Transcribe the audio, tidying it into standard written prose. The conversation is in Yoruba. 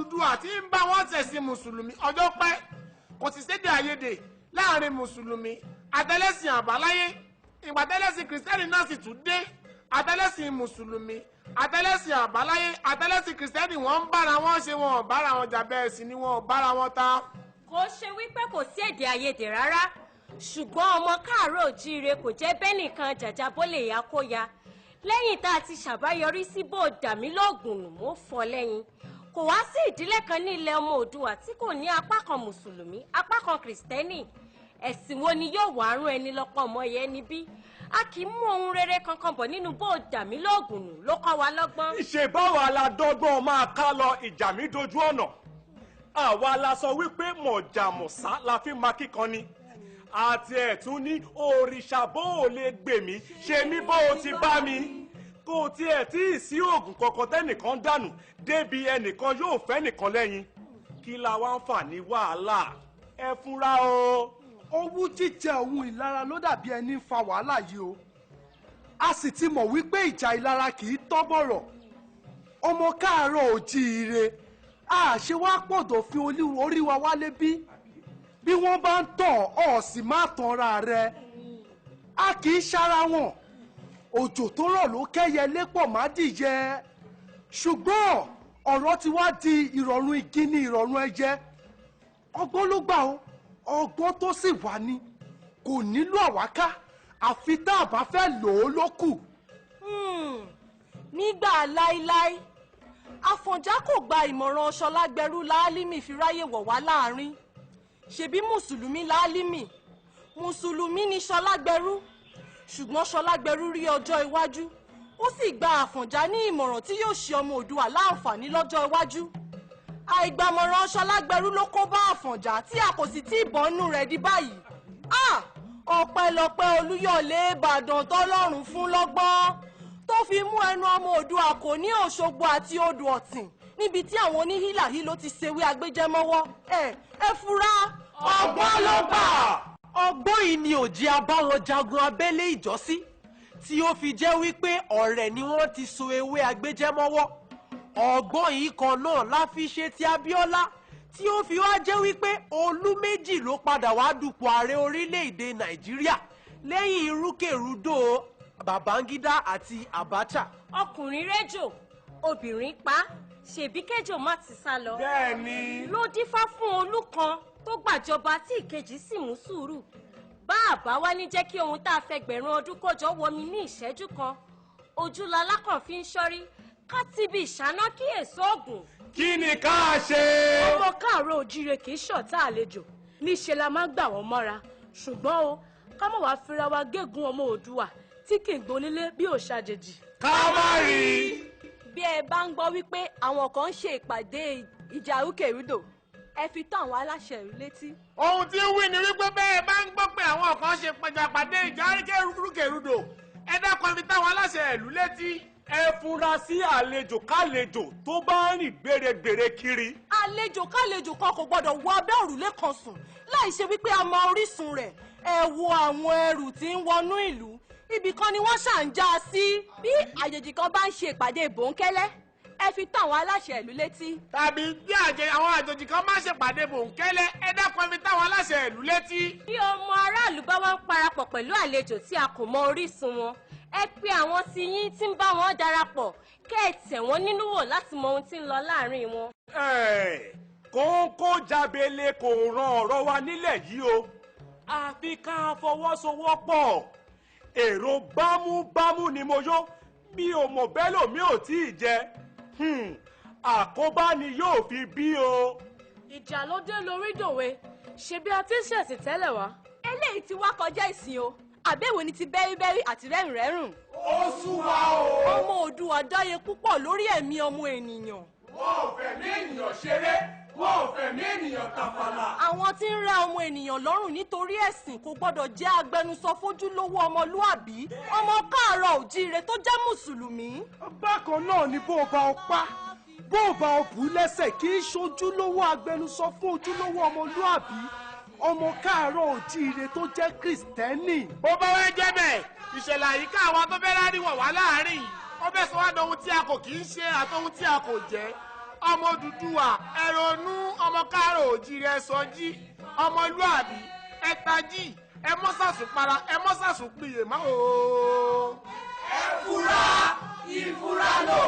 Odùduwà tí ń bá wọn ṣẹ̀sìn mùsùlùmí ọjọ́ pẹ́. Kò sì sédè àìyedè láàrin mùsùlùmí àtẹlẹ́sìn àbáláyé. Ìgbà tẹ́lẹ̀sìn kìrìsìtẹ́nì náà sì tún dé, àtẹlẹ́sìn mùsùlùmí àtẹlẹ́sìn àbáláyé àtẹlẹ́sìn kìrìsìtẹ́nì wọ́n ń bára wọn ṣe, wọn ò bára wọn jà, bẹ́ẹ̀ sì ni wọn ò bára wọn ta. Kò ṣe wípé kò sí èdè àìyedè rárá, ṣùgbọ́n ọmọ káàárọ̀ òjíire kò jẹ́ bẹ́ẹ̀ nìkan jàjà bó lè yá kó ya. Lẹ́yìn tá a ti ṣàbáyọrí sí bó dàmí lóògùn nù mọ́ fọ́ lẹ́yìn, kò wá sí ìdílé kan ní ilẹ̀ ọmọ Oòduà tí kò ní apá kan mùsùlùmí, apá kan kìrìsìtẹ́nì. Ẹ̀sìn wo ni yóò wá rún ẹni lọ́pọ̀ ọmọ yẹn níbí? A kì í mú ohun rere kankan bọ̀ nínú bó dàmí lóògùn nù ló kọ́ wa lọ́gbọ́n. Ṣe báwa la dọ́gbọ́n máa ká lọ ìjà mi dojú ọ̀nà. Àwa la sọ wípé mọ̀jàmọ̀sá la fi máa kíkan ni. Àti ẹ̀tún ní òrìṣà bó o lè gbè mí ṣe mí bó o ti bá mi. Kò tiẹ̀ tí ì sí oògùn kankan tẹ́nìkan dànù débi ẹnìkan yóò fẹ́ nìkan lẹ́yìn. Kí la wá ń fà ní wàhálà? Ẹ fúnra o. Owú jíjẹ òun ìlara ló dàbí ẹni ń fa wàhálà yìí o. A sì ti mọ̀ wípé ìjà ìlara kì í tọ́ bọ̀rọ̀. Ọmọ káàárọ̀ òjíire, a ṣe wá pọ̀dọ̀ fi orí wa wálé bí. Bí wọ́n bá ń tàn ọ́ sì má tanra rẹ̀. A kì í ṣara wọn. Òjò tó rọ̀ ló kẹ́yẹ lépọ̀ má dìyẹ. Ṣùgbọ́n ọ̀rọ̀ ti wá di ìrọ̀rùn igi ní ìrọ̀rùn ẹyẹ. Ọgbọ́n ló gbà o, ọgbọ́n tó sì wà ní kò nílò àwáká, àfi tá a bá fẹ́ lò ó ló kù. Nígbà láíláí, Àfọ̀njá kò gba ìmọ̀ràn Ṣọlágbẹrú Láálímì fi ráyè wọ̀ wá láàrin. Ṣebí mùsùlùmí Láálímì, mùsùlùmí ni Ṣọlágbẹrú. Ṣùgbọ́n Ṣọlágbẹrú rí ọjọ́ iwájú, ó sì gba Àfọ̀njá ní ìmọ̀ràn tí yóò ṣe ọmọ Oòduà láǹfààní lọ́jọ́ iwájú. Àìgbàmọ̀ràn Ṣọlágbẹrú ló kó bá Àfọ̀njá tí a kò sì tí ì bọ́nú rẹ̀ di báyìí. Ọpẹ́lọpẹ́ Olúyọ̀lé Ìbàdàn tọ́lọ́run fún lọ́gbọ́n tó fi mú ẹnu ọmọ Oòduà kò ní Òṣogbo àti odò Ọ̀tìn níbi tí àwọn oníhílàhílo ti ṣèwé agbẹjẹmọ́wọ́. Ẹ fura, ọgbọ́n ló gbà. Ọgbọ́n yìí ni òjì abáwọn jagun abẹ́lé ìjọ́sí tí ó fi jẹ́ wípé ọ̀rẹ́ ni wọ́n ti so ewé agbẹjẹmọ́wọ́. Ọgbọ́n yìí kan náà la fi ṣe ti Abíọ́lá tí ó fi wá jẹ́ wípé olú méjì ló padà wá dupò ààrẹ orílẹ̀-èdè Nàìjíríà lẹ́yìn irúkèrúdò Babangida àti Abacha. Ọkùnrin rẹ́jò, obìnrin pa, ṣèbí kẹjọ má ti sá lọ. Bẹ́ẹ̀ni. Ló dífá fún olú kan tó gbàjọba tí ìkejì sì mú sùúrù. Bá àbá wá ní jẹ́ kí ohun tá a fẹ́ gbẹ̀rún ọdún kójọ wọmi ní ìṣẹ́jú kan. Ojú lalákàn fi ń ṣọ́rí, ká ti bí ìṣáná kí èso ògùn. Kí ni ká ṣe? Ọmọ káàárọ̀ òjíire kì í ṣọ̀tá àlejò, níṣe la máa ń gbà wọ́n mọ́ra. Ṣùgbọ́n o, ká má wàá fira wa gégùn ọmọ Oòduà tí kì í gbónílé bí òṣàjèjì. Ká má rí. Bí ẹ bá ń gbọ́ wípé àwọn kan ń ṣe ìpàdé ìjà rúkèrúdò, ẹ fi tó àwọn aláṣẹ ìlú létí. Ohun tí ń wí ni wípé bẹ́ẹ̀ bá ń gbọ́ pé àwọn kan ṣe pàjàpàdé ìjà rúkèrúdò, ẹ dákun fi táwọn aláṣẹ ìlú létí. Ẹ fura sí àlejò kálejò tó bá ń rìn gbèrègbèrè kiri. Àlejò kálejò kan kò gbọdọ̀ wọ abẹ́ òrùlé kan sùn láì ṣe wípé a mọ orísun rẹ̀. Ẹ wo àwọn ẹrù tí ń wọnú ìlú, ibì kan ni wọ́n ṣà ń já a sí. Bí àjèjì kan bá ń ṣe ìpàdé bòńkẹ́lẹ́, ẹ fi tó àwọn aláṣẹ ìlú létí. Tàbí bí àwọn àjòjì kan máa ṣèpàdé bòńkẹ́lẹ́, ẹ dákun fi táwọn aláṣẹ ìlú létí. Bí ọmọ aráàlú bá wá ń parapọ̀ pẹ̀lú àlejò tí a kò mọ orísun wọn, ẹ pe àwọn tí yín tí ń bá wọn darapọ̀ kẹ́ ẹ tẹ̀ wọ́n nínú wò láti mọ ohun tí ń lọ láàrin wọn. Kóńkó jábele kò ran ọ̀rọ̀ wa nílẹ̀ yìí o, àfi ká fọwọ́sowọ́pọ̀. Èrò bámúbámú ni mo yó, mi ò mọ̀ bẹ́ẹ̀ lòmí ò tí ì jẹ. Àkóbá ni yóò fi bí o. Ìjà ló dé lórí dòwe, ṣebí a ti ń ṣẹ̀sìn tẹ́lẹ̀ wá. Eléyìí ti wá kọjá ìsìn o, àbẹ̀wò ni ti bẹ́rìbẹ́rì àti rẹ́rùnrẹ́rùn. Ó sú wa o. Ọmọ Oòduà dáyé púpọ̀ lórí ẹ̀mí ọmọ ènìyàn. Wọn ò fẹ̀mí ènìyàn ṣeré, wọn ò fẹ̀mí ènìyàn tàfàlà. Àwọn tí ń rẹ́ ọmọ ènìyàn lọ́rùn nítorí ẹ̀sìn kò gbọ́dọ̀ jẹ́ agbẹnusọ fójúlówó ọmọlúàbí, ọmọ káàárọ̀ òjíire tó jẹ́ mùsùlùmí. Bákan náà ni bó o bá o pa, bó o bá o bù lẹ́sẹ̀ kì í ṣojúlówó agbẹnusọ fún ojúlówó ọmọlúàbí, ọmọ káàárọ̀ òjíire tó jẹ́ kìrìsìtẹ́nì. Bó bá wá jẹ́ bẹ́ẹ̀, ìṣẹ̀lẹ̀ àyíká àwọn tó fẹ́ rárí wọ̀ wá láàrin yìí, ó fẹ́ sọ wá dohun tí a kò kì í ṣe àtohun tí a kò jẹ́. Ọmọ Odùduwà, ẹ ronú. Ọmọ káàárọ̀ òjíire, ẹ sọjí. Ọmọlúàbí, ẹ tají, ẹ mọ́sàsùn para, ẹ mọ́sàsùn piyè mọ́ o. Ẹ fura, ìfura lóògùn.